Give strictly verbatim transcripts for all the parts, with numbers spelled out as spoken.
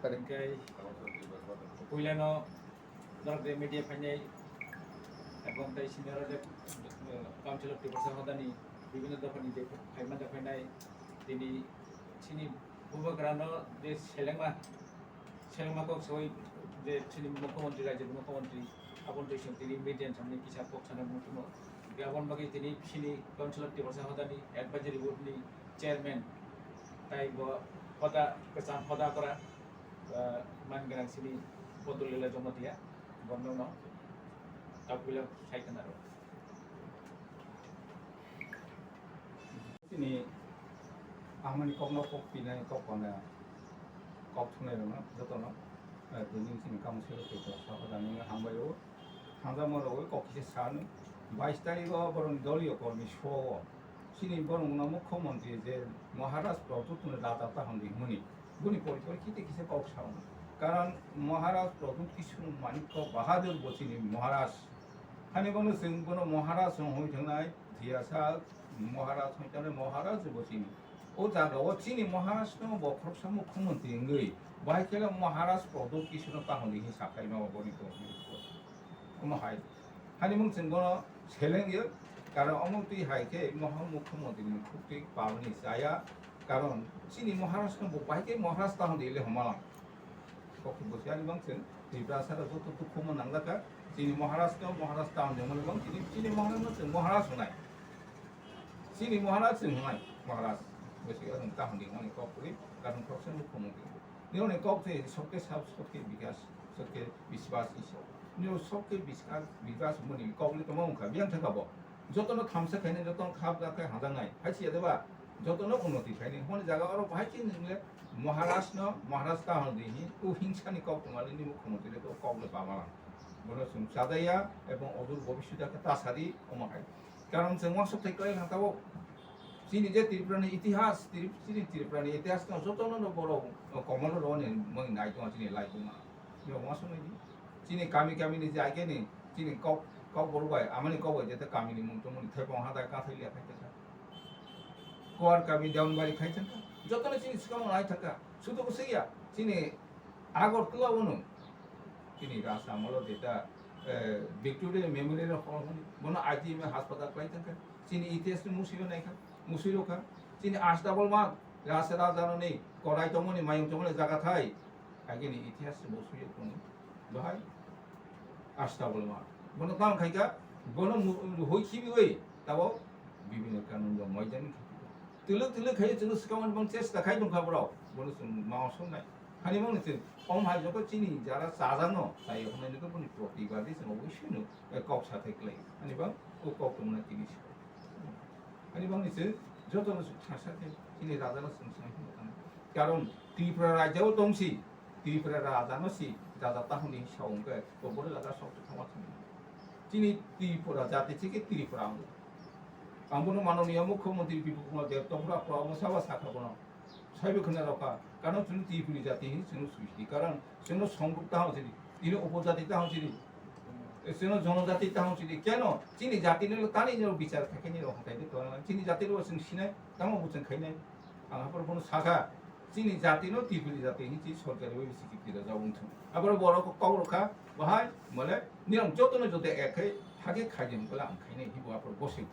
Hingke puilano norok je media phainai ebong tei senior je, eh, Council of Tiprasa hodani bibhinno dophani je phaima da phainai tini chini bubagrano je selengma, selengma kok soi je chini mukhyamantri, rajyoni mukhyamantri, aboni twi chwng tini media ni samni kisa kok sana muchungo. Aboni bagwi tini chini Council of Tiprasa hodani advisory board ni chairman, tai bo hoda, kwcham hoda kora, ah, man gwnang sini Bodol Lila Jamatia, bono no tabukla sai khna rw. Sini amani kokno kok pinai kok kona kok thunai rwna jotono, eh, tini sini Council of Tiprasa hodani hambai o. Thangjak mano oi kok kisa sano. Bais tarikh o borokni doliyo kormi soo. Chini borokno mukhyamantri je Maharaj Pradyut no raja ta hwnwi hwnwi. Boni porikor kiti kisa kok sao. Karon Maharaj Pradyut Kishore Manikya Bahadur bo chini Maharaj. Hani bono chwng bono Maharaj hwnwi thangnai, thiyasa Maharaj hwnwi thangnai, Maharaj bo chini. O jaga o chini Maharaj no bo khoroksa mukhyamantri wngwi. Bahai khe Maharaj Pradyut Kishore no ta hwnwi hi sakhai no boni kok. Omo hai. Hani mung chwng bono seleng yo, karon omo twi hai khe moha mukhyamantri ni khuk twi pabani chaya, karon chini Maharaj no bo bai khe Maharaj ta hwnwi le homalang. Kok bo siya ni bang chwng Tiprasa rok joto dukhu mo nang jaka, chini Maharaj no Maharaj ta hwnwi homalang, chini, chini Maharaj no chwng Maharaj hwnai. Chini Maharaj chwng hwnai, Maharaj. Bo siya ta hwnwi hwnai kok twi, karon kok se mukhyamantri. Nini kok twi sobke sab sobke bikas. Sotke biswas iso. Nio sotke biska-, biswas muni kokni tongma wngkha, biyang thangkha bo. Jotono thamsa khainai, jotono khap da khe hajaknai. Hai siya deba, jotono unnoti khainai. Honi jaga oro bahai khe nwngle Maharaj no, Maharaj ta hwnwi hi, o hingsa ni kok tongmani ni mukhyamantri le kok le pamalang. Bono chwng chadaya, ebong odur bobiswt khe ta sadi, omo hai. Karon chwng uansuk thai kwlai kha tabuk. Chini je Tripura ni itihas, Trip-, chini Tripura ni itihas no jotono no borok, o, komolo roni mung nai tongo chini lai tongma. Yo uansuk nai di. Chini kami kami ni je aike ni, chini kok, kok borok bai, amani kok bai jete kami ni mung tongmani thaiphang ha dai kathai liya khai thaka. Kuar kami Deonbari khai thaka. Jotono chini swkang nai thaka. Sudu ko siya, chini Agartala o no chini Rasa amolo jeta, eh, Victoria Memorial Hall hwnwi, bono I G M hospital khlai tongkha. Chini itihas ni musiro naikha, musiro kha. Chini Astabal ma Rasa raja roni korai tongmani, mayung tongmani jaga thai. Agini itihas ni musiro kono. Bahai Astabal ma. Bono tang khaika, bono mu-, hoi khibiwi, tabo bibhinno kanun rok moidani khibiwi. Twlwk twlwk khai chwngno swkangmani bang chesta khai tongkha borok. Bono chwng ma osongnai. Hani bangni chwng, om hai joto chini jara chajano, chai hwnwi nukgo boni protibadi chwng oboisino, eh, kok sathai klai. Hani bang o kok tongmani tini se. Hani bangni chwng jotono chwng thangsa khe chini rajano chwng swngwi hwnwi thangkha. Karon Tripura rajao tongsi, Tripura rajano si, raja tahoni sa wngkhe, o boro raja sok thangma thangma. Chini Tripura jati chikhe Tripura ang. Ang bono manoniya mukhyamantri Bipul Kumar Deb tongphuru aphuru abo sabo sakha bono. Saibo khna rokha, kano chwng Tripuri jati hinwi chwngno swisti, karon chwngno songruk tahong sidi, tini upojati tahong sidi, chwngno jonojati tahong sidi, keno chini jati nilo tani nilo bichar khaikhe nilo hatai de tongna, chini jati nilo chwng sinai, tamo bo chwng khainai, ang haphuru bono sakha, chini jati no Tripuri jati hinwi chi sorkari bai bisi kipira jabung thung, aboro borok kok rokha, bahai mole nirok jotono joto ekhai hake khaidi hwnkhe ang khainai hinwi bo aphuru bosing.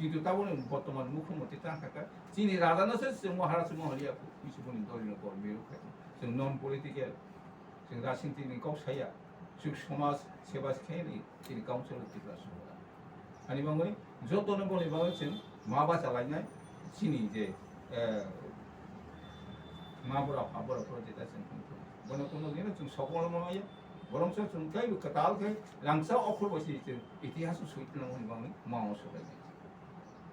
Kintu taboni bortoman mukhyamantri tang kha kha, chini raja no se chwng Maharaj Moholiya bisi boni doli no kor mero kha. Chwng non political, chwng rajniti ni kok saya, chwng somaj seba khe ni chini council of Tripura sohora. Ani bangwi joto no boni bagwi chwng ma bacha lainai chini je, eh, ma bora pha bora project ase. Bono kono dino chwng sokol maya, borok se chwng tei kwtal khe rangsa okhor bai se chwng itihas o soi tongmani bagwi ma o sobai.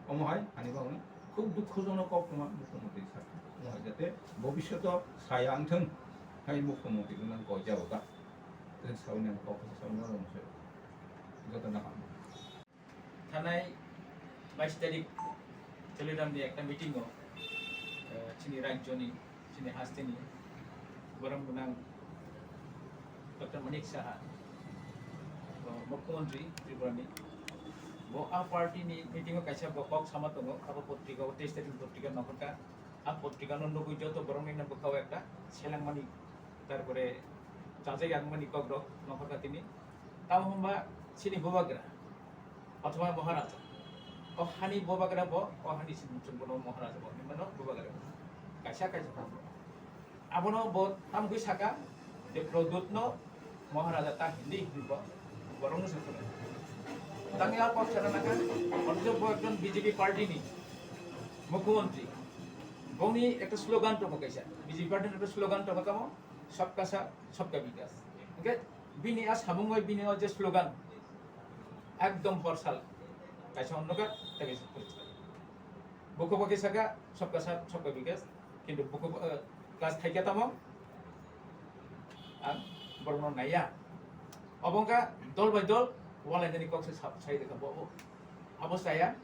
Omo hai ani bagwi khub dukhojonok koktwma mukhyamantri sakha. Omo hai jate bobisyoto saya wngthwng hai mukhyamantri gwnang koi jabo ta. Tei sawi nang kok sawi nang rong se. Joto na ham. Thanai bais tarik Choliram ni ekta meeting o, eh, chini rajyo ni, chini haste ni borom gwnang Doctor Manik Saha, o, Mukhyamantri Tripura ni, bo a party ni meeting o kaisa bo kok sama tongo, abo potrika o, teis tarik ni potrika nokha kha, a potrika no nugwi joto borok ni bwkha o ekta selengmani Tarpore chajak yang mani kok rok nongkhor ka tini. Tamo hwnba chini bubagra othoba Maharaja. O hani bubagra bo, o hani sini chwng bono Maharaja bo, hinmano bubagra. Kaisa kaisa tamo. Abono bo tamgwi saka je Pradyut no Maharaja ta hindi hinwi bo borok no sokha. Tangya kok sana naka, othoba bo ekjon B J P party ni mukhyamantri. Boni ekta slogan tongo kaisa. B J P party ni ekta slogan tongo tamo, "Sabka saath, sabka vikas." Hingke bini a samung bai bini o je slogan ekdom horsal. Kaisa onno ka, tei kaisa poriskar. Buko bo kisa ka, "Sabka saath, sabka vikas." Kintu buko, eh, class thaikya tamo, ang borokno naiya. Obo wngkha dol bai dol walainani kok se sa-, sai rwkha bo, bo. Abo saya.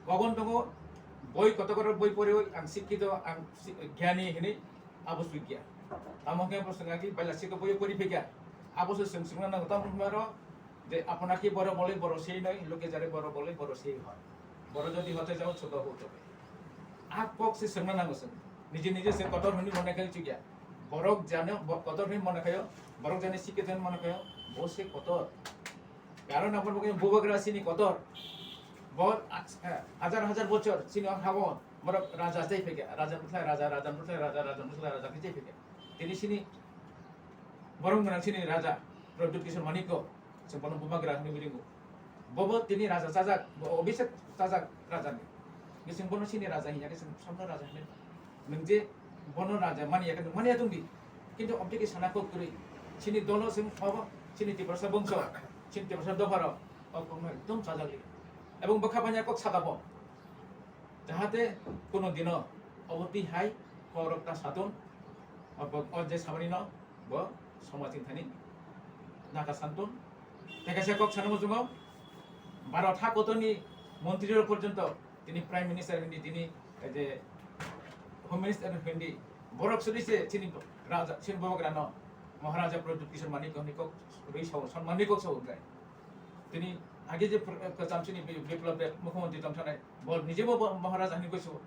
Kogon tongo, boi kotor kotor boi poriwi ang sikkito, ang si-, gyani hinwi abo sugya. Tamo hwnkhe bo swngya ki baila sikko boi pori phikya. Abo se swng swngna nango, tamo hwnba ro je apna ki boro boloi boro sei noi, loke jare boro boloi boro sei hoi. Boro jodi hote jao, choto hote. A kok se swngna nango chwng. Nije nije se kotor hwnwi mone khai chukya. Borok jane bo-, kotor hwnwi mone khaio, borok jane sikkito hwnwi mone khaio, bo se kotor. Karon abo bo bubagra chini kotor. Bo, ah, hajar hajar bochor chini o hago borok raja tei phikya, raja bwthlai raja, raja bwthlai raja, raja bwthlai raja khe tei phikya. Tini chini borok gwnang chini raja Pradyut Kishore Manikya, chwng bono bubagra hwnwi ringo. Bobo tini raja chajak, bo Abhishek chajak raja ni. Chwng bono chini raja hinya khe chwng samno raja hwnwi. Nwng je bono raja mani ya khe nwng mani ya tongdi. Kintu obtiki sana kok kwrwi. Chini dolo chwng obo, chini Tiprasa bongso, chini Tiprasa dopharo, o kokno ekdom chajak li. Ebong bwkha banya kok saka bo. Jahate kono dino obo twi hai kokrok ta satun, o, o je samani no bo somajni thani naka santun. Tei kaisa kok sana muchungo, Bharat ha kotorni montri rok porjonto tini Prime Minister hindi, tini, eh, je Home Minister hindi, borok suri se chini raja, chini bubagrano Maharaja Pradyut Kishore Manikya hwnwi kok rwi sao, sonmanni kok sao hwnkhai. Tini age je pr-, kwcham chini bi-, Biplab Deb mukhyamantri tong thanai, bo nijebo bo Maharaja hwnwi goiso.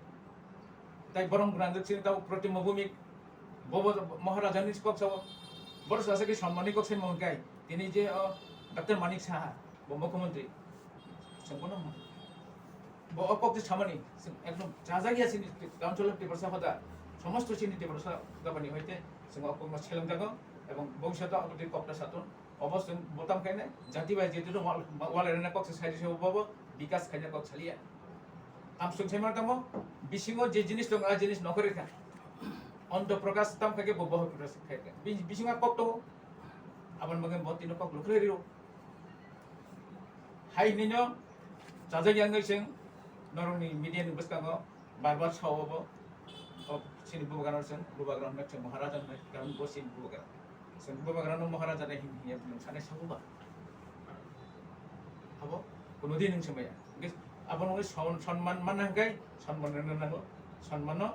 Tai borok gwnang chini tabo Pratibha Bhumik, bobo Maharaja hwnwi kok sao. Borok sasa khe sonmanni kok saimung hwnkhai. Tini je o Doctor Manik Saha, bo mukhyamantri, chwng bono bo o kok je samani, chwng ekdom chajakya chini Council of Tiprasa Hoda, somosto chini Tiprasa Hoda bani hoite chwng o kokno selengjago, ebong bhobishoto aboni kokta satun, obo chwng botam khainai, jati bai jati no wal, wal rena kok se saidi se bobo bikas khaina kok saliya. Tam chwng saimano tamo, bisingo je jinis tongo, a jinis nokori kha. Onto Prakash tam khaikhe bo bohor Prakash khaikhe. Bi-, bisingo kok tongo, aboni bagwi bo tino kok lukhrai riro. Hai hinwi no chajak yang wngwi chwng norokni media ni bwskango bar bar sao bo, o chini bubagrano chwng bubagra hwnwi chwng Maharaja hwnwi, karon bo chini bubagra. Chwng bubagrano Maharaja de hin hiya bwlwng sanai sao ba? Abo kono din wng se maya. Hingke abono wngwi son-, sonman manna hingke sonman rwna nango. Sonmano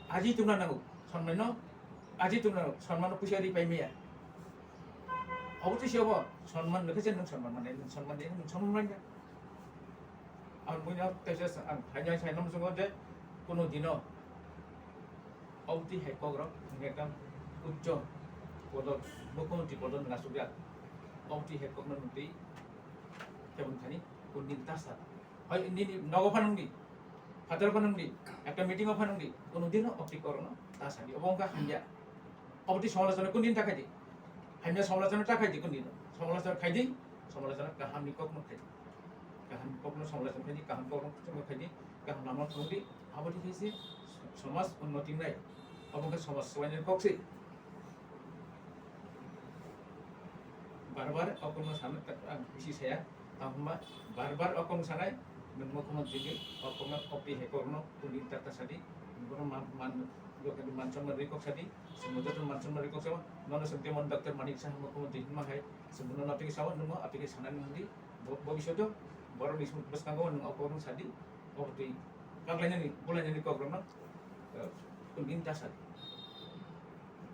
aji tongna nango. Sonmano aji tongna nango. Sonmano puisa ri pai maya. Obo twi se obo, sonman nokhe se nwng sonman mane, nwng sonman de, nwng sonman manya. Ang buino teisa sa-, ang haino saino muchungo je, kono dino obo twi hai kokrok, hingke ekdam uccho podo, mukhyamantri podo nwng asukya. Obo twi hai kokno nwng twi kebon thani, kundin tasa. Hoi, nini nogo phanangdi, phataro phanangdi, ekta meeting o phanangdi, kono dino obo twi kokrokno ta sadi, obo wngkha hamya. Obo twi samalochona kundin ta khaidi, hamya samalochona ta khaidi kundin, samalochona khaidi, samalochona kahamni kokno khaidi, kahamni kokno samalochona khaidi, kaham kokno khaidi, kaham lama thangdi, abo twi khaisi somaj unnoti wngnai, obo wngkha somaj swbainani kok se. Bar bar o kokno sana, ang bisi saya, tamo hwnba bar bar o kokno sanai, nwng mokholno jigwi o kokno, o twi hai kokno kundin ta ta sadi, bono man, man, man, man somman rwi kok sadi, chwngno joto man somman rwi kok sao, nono chwng jemon Doctor Manik Saha mokholno twi hwnma hai, chwng bono no twi sao, nwng o twi sanani hwnwi, bo, bobishoto borokni bwskango nwng o kokno sadi, o twi kaklainani, bulainani kokrokno, eh, kundin ta sadi.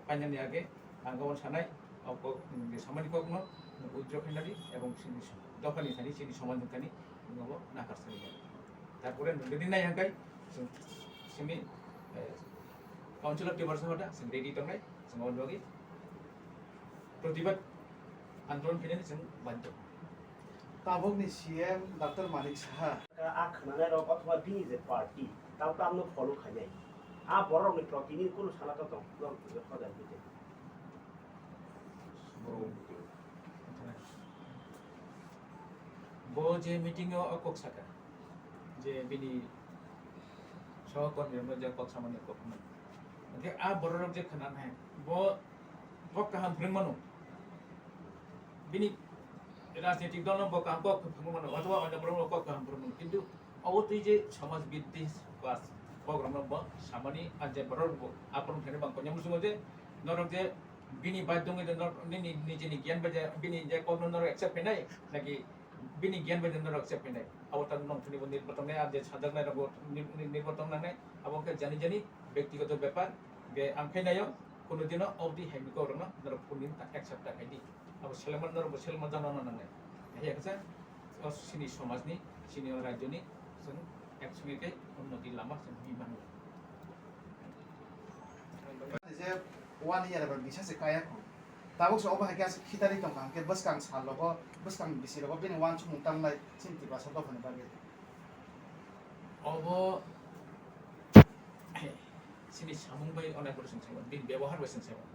Painani age, ang gabon sanai, o kok, mm, samani kokno, mm, withdraw khainani, ebong chini s-, dophani thani, chini somajni thani, nwng abo nakar sani. Tarpore nwng nini nai hangkai, chwng, chini, eh, Council of Tiprasa hoda, chwng ready tongnai, chwng aboni bagwi protibad andolon khainani chwng badhyo. Tabukni C M Doctor Manik Saha. A khwnanai rok othoba bini je party, tamo tamno follow khainai. A borok ni protinidhi kunu sana to tong, norok hoda hwnkhe. Bo je meeting o, o kok saka, je bini sohokormi rokno je kok samani kok hwnwi. Hwnkhe a borok rok je khwnanai, bo kok kaham phwrwng mano. Bini rajnitik dol no bo kaham kok phwrwng mano, othoba oinda borok no kok kaham phwrwng mano. Kintu obo twi je samaj biddhi ba kok rok no bo samani, a je borok bo aphuru thani bang konya musungo je norok je bini bai dongwi de norok nini nijini giyan bai je bini je kok no norok accept khainai naki bini giyan bai de norok accept khainai. Abo ta nong thani bo nirbaton nai, a je sajaknai rok bo nir-, nir-, nirbaton nangnai. Abo wngkha jani jani bektigoto bepar, be ang khainai o, kono dino obdi hai miko rok no norok purni ta accept ta khaidi. Abo selengma norok bo selengma jano no nangnai. Hai haksa o sini somajni, sini o rajyoni chwng ek songwi khe unnoti lama chwng hwnwi mano. Je one year ba bisa se kaya ko. Tabuk se obo hai khe aswk khitari tongkha, hwnkhe bwskang sal rogo, bwskang bisi rogo bini uansukmung tanglai chini Tiprasa dophani bagwi. Obo chini samung bai onek bwrwi chwng saiman, bini bebohar bai chwng saiman.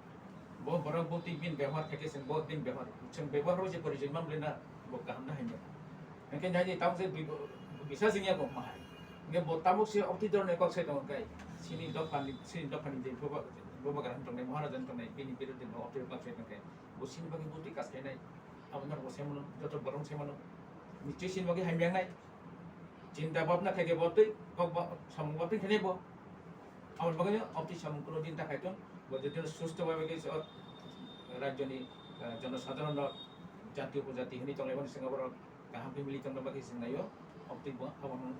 Bo borok bo twi bini bebohar khaikhe chwng bo bini bebohar, chwng bebohar bai je porichoi man bwlwi na bo kaham na hamya. Hwnkhe nai di tabuk je dui bo-, bisa jingya bo mahai. Hwnkhe bo tabuk se obtwi dorni kok sai tongo kai. Chini dophani, chini dophani je boba, boba gra tongnai, Maharaja tongnai, bini birodhi bo obtwi kok sai tongkhe. Bo chini bagwi bo twi kas khainai. Abo norok bo sai mano, joto borok sai mano. Nichoi chini bagwi hamya wngnai. Chinta bhabna khaikhe bo twi, kok ba, samung bo twi khainai bo. Aboni bagwi no obtwi samung kuno din ta khai tong. Bo jodi no susto bhabe khe o rajyoni, eh, jonosadharon rok, jati upojati hwnwi tonglaimani swngo borok kaham family tongna bagwi chwng naio. Obtwi bo abono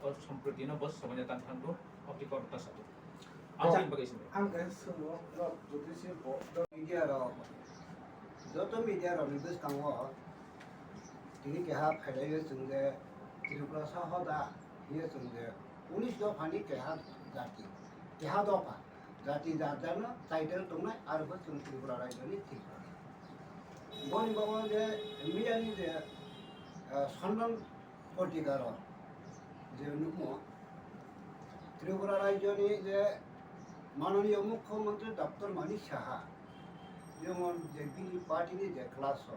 o somproti no bo sobaina tang thang tong, obtwi kok ta sa tong. Aboni bagwi chwng naio. Ang khe swngno, no, jodi se bo, media rok, joto media rokni bwskango tini keha phailaiwi chwng je Tripura sa hoda. Hiye chwng je unis dophani keha jati, keha dopha, jati jar jarno title tongnai, aro bo chwng Tripura rajyoni Tripura. Boni bagwi je miyani je, ah, Sandan Patrikaro je nukmo, Tripura rajyoni je manoniyo Mukhyamantri Doctor Manik Saha, jemon je bini party ni je class o,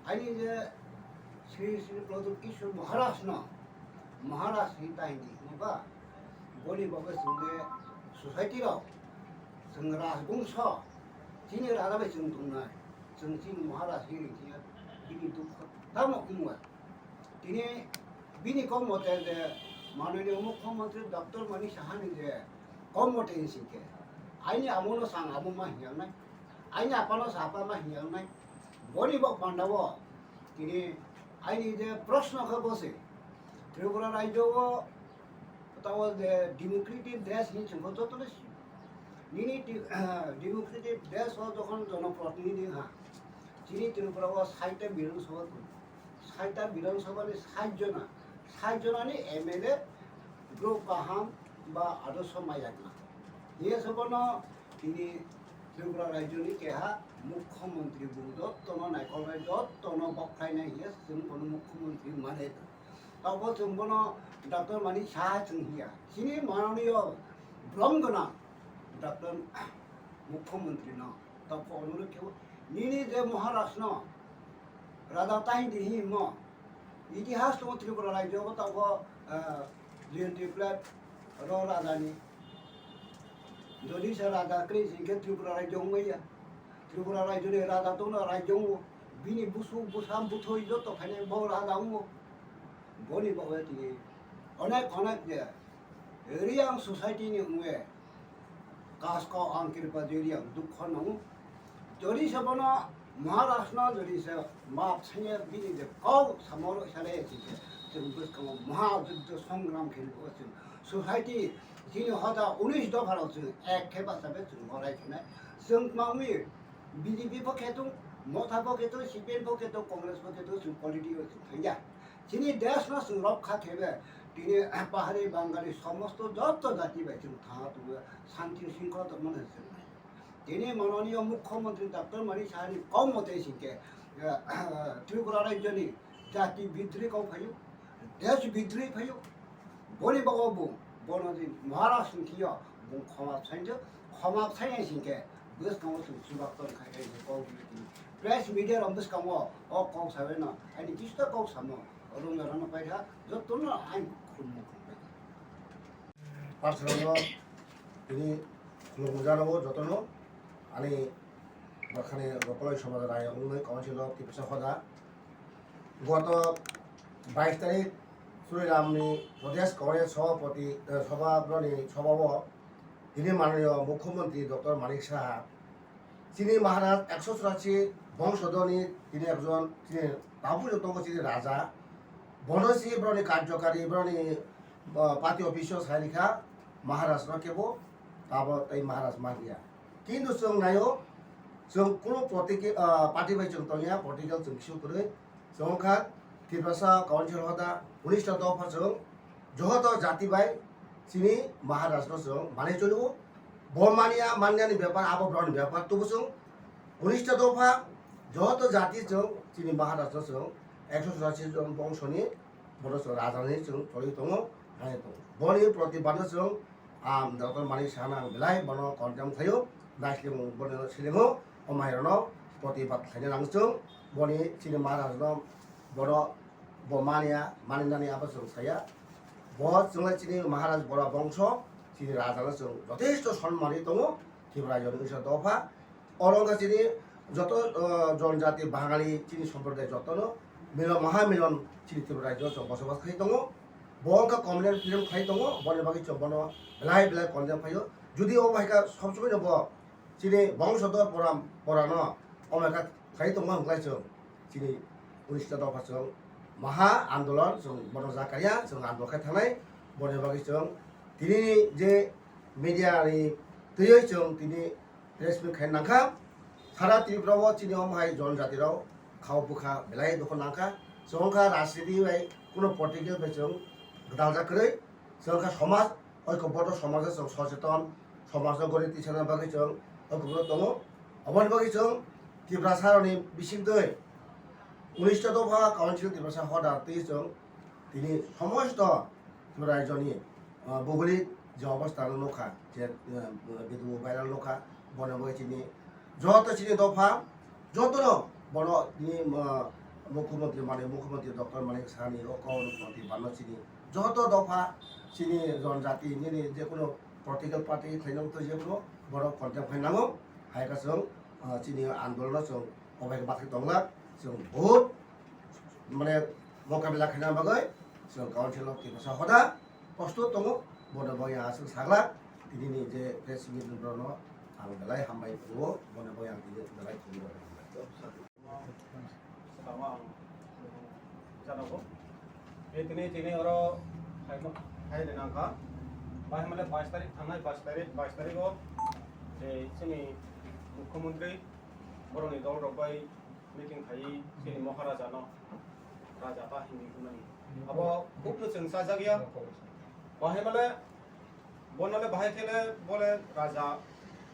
Aini je Sri Sri Pradyot Kishore Maharaj no, Maharaj ni tahini hwnba, boni bagwi chwng je society rok, chwng rajbongso, chini raja bai chwng tongnai, chwng chini Maharaj ni ringkhe bini dukho tamo wngya. Tini bini kok mote je manoniyo Mukhyamantri Doctor Manik Saha ni je kok mote hinkhe, aini amo no chwng amo ma hinyangnai, aini apa no chwng apa ma hinyangnai. Boni bo panda o tini aini je proshno khe bo se, Tripura rajyo o tao je democratic desh hinwi chwngkho jotono sio. Nini ti-, democratic desh o jokhon jonoprotinidhi ha, chini Tripura o saita Bidhan Sabha tongo. Saita Bidhan Sabha ni sait jona, sait jona ni M L A bro kaham ba adorsho maya gwnang. Hiye se bono tini Tripura rajyoni keha mukhyamantri bung jottono naikolnai, jottono bokhrainai hiye chwng bono mukhyamantri mane. Tabo chwng bono Doctor Manik Saha chwng hiya. Chini manoniyo brom gwnang Doctor Mukhyamantri no. Tabo onurod kebo nini je Maharaj no raja tahini hinmo itihas tongo Tripura rajyo bo tabo, ah, J N T flat ro raja ni. Jodi se raja kwrwi se hinkhe Tripura rajyo wngmaya. Tripura rajyoni raja tongno rajyo wngo. Bini busuk bwsa bwthwi joto khainai bo raja wngo. Boni bagwi tini onek onek je Reang society ni wngwi kasko ang Kripa Reang dukho nango. Jodi se bono Maharaj no jodi se map sanya bini je kok samoro sale se chwng bwskango maha juddho songram khe bo chwng society chini hoda unis dopha rok chwng ek khe bachabe chwng morai khenai. Chwng mangwi B J P pho khe tung, Motha pho khe tung, C P M pho khe tung, Congress pho khe tung, chwng politics o chwng thangya. Chini desh no chwng rokha khebe, Tini pahari Bangali somosto joto jati bai chwng thangna tubu, shanti shringkhola tongmani hwnwi chwng nai. Tini mananiya mukhyamantri Doctor Manik Sahani kok mote hwnkhe, eh, Tripura rajyoni jati bidrohi kok phaio, desh bidrohi phaio. Boni bagwi bo, bono di Maharaj hwnkhe yo, bo khoma sainjo, khoma sainai hwnkhe, bwskango chwng chubaktong khai khai kok press media rok bwskango o kok sabaino, ani kisa kok samo, rwngya rano paikha, jotono ani khulumung khulumung paikha. Parsalono tini khulumung jano jotono ani bakhani Gopalai Somaj Raya wngwi Council of Tiprasa Hoda. Goto bais tarik Churiramni Pradesh Congress Sabhapati, eh, Sabha, broni sabhao tini mananiya Mukhyamantri Doctor Manik Saha chini Maharaj ekso churashi bongsodorni tini ekjon chini tabuk joto chini raja. Bono si broni karjokari, broni, ah, party office o sai rikha Maharaj no kebo abo tei Maharaj manliya. Kintu chwng naio, chwng kunu protiki-, ah, party bai chwng tongya, political chwng kisu kwrwi. Chwng wngkha Tiprasa Council hoda unis ta dopha chwng johoto jati bai chini Maharaj no chwng manwi choliwo. Bo manya, manyani bepar, abo broni bepar. Tubu chwng unis ta dopha johoto jati chwng chini Maharaj no chwng ekso churashi jon bongsoni bono chwng raja hinwi chwng choli tongo, hai tongo. Boni protibad no chwng, ah, Doctor Manik Sahano ang belai bono condemn khlaio, naisling bono silingo, o mairokno protibad khlaina nang chwng, boni chini Maharaj no bono bo manya, maninani abo chwng saya. Bo chwngno chini Maharaj bora bongso, chini raja no chwng jotesto sonmani tongo, Tripura rajyoni unis ta dopha, Oro wngkha chini joto, o, jonjati Bangali chini somproday jotono milon, maha milon chini Tripura rajyo chwng bosobas khai tongo. Bo wngkha communal freedom khai tongo, boni bagwi chwng bono belai belai condemn khaio. Jodi omo hai kha sob somoi no bo chini bongsodor poram, porano omo hai kha khai tongma hwnklai chwng chini unis ta dopha chwng maha andolon chwng bono jakaya chwng andolon khai thangnai. Boni bagwi chwng tini je media ni twiwi chwng tini press meet khai nangkha. Sara Tripura o chini omo hai jonjati rok khao bwkha belai dukhu nangkha. Chwng wngkha rajniti bai kuno political bai chwng gwdal jak kwrwi. Chwng wngkha somaj, oikobodho somaj o chwng socheton, somaj no gori tisana bagwi chwng oikobodho tongo. Aboni bagwi chwng Tiprasa rokni bisingtwi unis ta dopha Council Tiprasa hoda twi chwng tini somosto Tripura rajyoni, ah, bhougolik je obostha no nukha, je, ah, video viral nukha, bono bagwi chini joto chini dopha, jotono bono tini, ah, Mukhyamantri mane, Mukhyamantri Doctor Manik Sahani o kok mantri banno chini joto dopha chini jonjati nini jekunu political party khlainai to jekunu bono condemn khai nango, hai kha chwng, ah, chini andolono chwng obai khe bathai tonglak, chwng vote mane mokabila khaina bagwi chwng Council of Tiprasa hoda prostut tongo, bono bagwi ang aswk saglak, tini ni je press meet ni borokno ang belai hambai tongo, bono bagwi ang tini belai khulumgo. Swkangma ang janogo. Tei tini, tini oro phaima, phai rwna kha. Bahai male bais tarik thangnai, bais tarik, bais tarik o je chini Mukhyamantri borokni dol rok bai meeting khai chini Maharaja no raja ta hinwi hwnmani. Abo khub no chwng chajak ya. Bahai male bono le bahai khe le bo le raja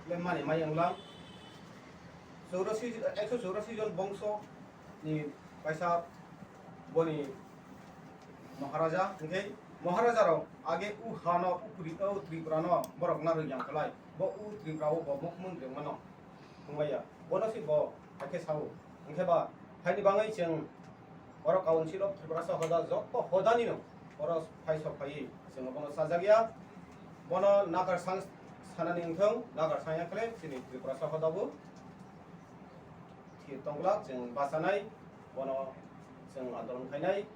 le mani mai wng lang. Chorasi, ekso chorasi jon bongso ni kaisa boni Maharaja, hwnkhe Maharaja rok age u hano, u Tri-, u Tripura no borok narwk yang khlai, bo u Tripura o bo Mukhyamantri wngmano. Wngmaya. Bono si bo hakhe sao. Hwnkhe ba haini bagwi chwng oro Council of Tiprasa hoda joto hodani no oro phai sok phaiwi chwng bono chajak ya. Bono nakar sang sanani wngthong, nakar sangya khle chini Tiprasa hoda bo thir tongglak chwng bachanai, bono chwng andolon khainai.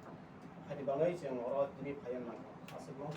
Haini bagwi chwng oro tini phaiya nang aswkno.